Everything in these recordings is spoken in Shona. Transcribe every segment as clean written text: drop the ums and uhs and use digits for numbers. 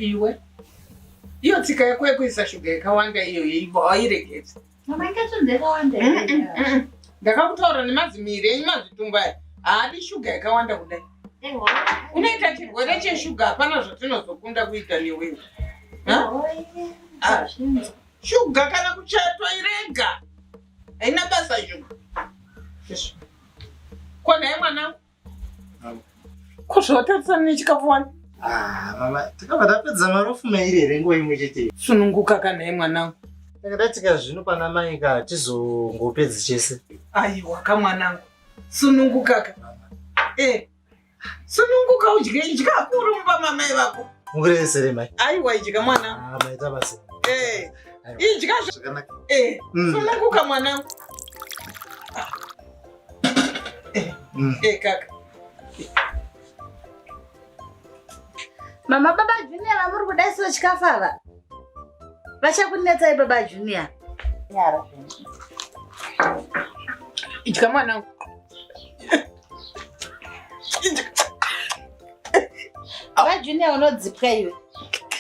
Iwe iyo tsika yako yekuisa shuga yakawanda iyo yeivo hairegedzi. Mama ingatonzi yakawanda here? Ndakakutaura nemazimiri enyu mazitumba aya haadi shuga yakawanda kudai. Unoita chirwere cheshuga hapana zvatinozokunda kuita newewe. Ah. Shuga kana kuchaya toirega. Haina basa shuga. Ko nhai mwanangu? Ko zvawatarisana nechikafu wani? Ah, mama, takabva tapedza marofu mairi here nguva imwe chete? Sununguka ka nhai mwanangu. Tanga tatika zvino pana mai ka tizongopedzi chese. Aiwa ka mwanangu. Sununguka ka. Eh. Sununguka udye idya kuru mumba mamai vako. Mukureesere mai. Aiwa idya mwanangu. Ah, maita basa. Eh. Idya zvakanaka. Eh. Sununguka mwanangu. Eh. Eh kaka. Mama baba Junior vamuri kudaisira chikafu ava. Vachakunetsai baba Junior. Nyara. Idya mwanangu. Baba Junior unodzipwa iwe.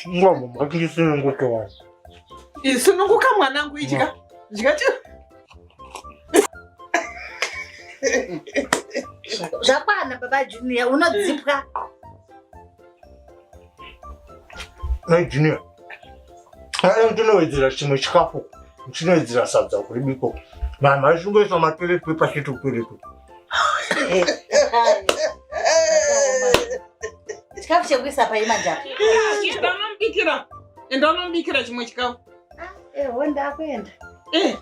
Ngoma ngatindisununguke wani. Sununguka mwanangu idya. Idya chi. Zvakwana baba Junior unodzipwa. Hey Junior. Hai ndinowedzera chimwe chikafu. Ndinowedzera sadza kuribiko. Vanhu vachingoisa matoilet paper chete kutoilet. Chikafu chekuisa pai manje apa? Enda unomubikira. Enda unomubikira chimwe chikafu. Eho ndakuenda. Eh.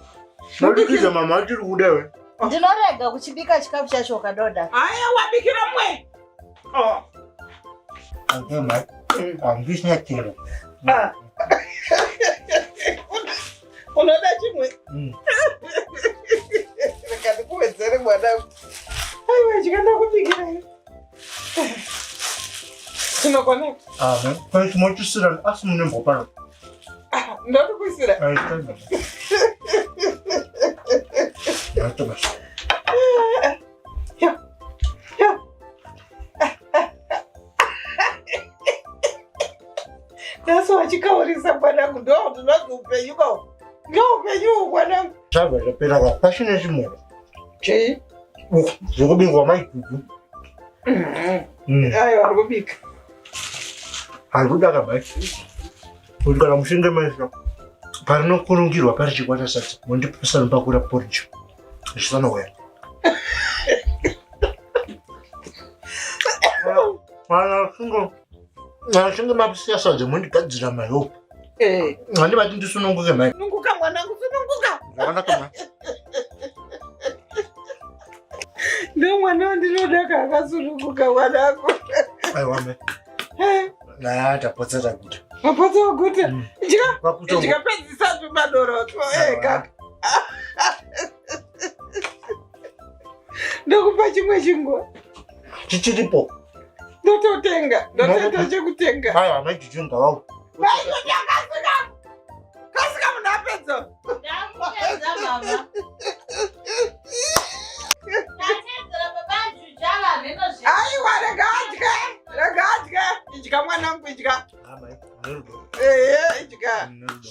Mabikira mama achiri kuda iwe. Ndinorega kuchibika chikafu chacho ukadoda. Aya wabikira mwe. Oh. Okay, mai. Handisina chiro. Ah. Unoda chimwe? Rega ndikuwedzere mwanangu. Aiwa chikanda kubikira. Chinokwana. Ah, mai. Pane chimwe chisira asi mune mbopano. Ah, ndokukuisira. Ai, tanga. Maita basa. Ya. Ya. Nhasi wachikaurisa mwanangu, ndo ndinonzi upenyu kawo. Ndoupenyu uhu mwanangu. Zvabva zvapera ka pachine chimwe. Chii? Zvekubikwa maigugu. Aiwa, ari kubika. Handikuda ka mai. Kuti kana muchinge maisa parinokurungirwa pari chikwata sadza mondipisa nopakura porridge. Zvisanouya. Kana uchinge mapisiya sadza mondigadzira mayopu. Eh. Handibati ndisununguke mai. Sununguka mwanangu, sununguka. Zvakanaka mai. Ndo mwana wandinoda ka akasununguka mwanangu. Aiwa mai. Eh. Na tapotsa taguta. Mapotsa waguta. Idya. Kwakutongo. Idya pedzisa tumadoro two. Eh kaka. Ndokupa chimwe chingwa. Chichiripo. Ndototenga. Ndotoita chekutenga. Aiwa mai juju ngavawo. Kasika. Kasika munhu apedza. Ndakupedza mama. Ndatedzera baba Jujala mheno zve. Aiwa rega adye. Rega adye. Idya mwanangu idya. Ah mai. Nerudo. Ehe idya. Nerudo.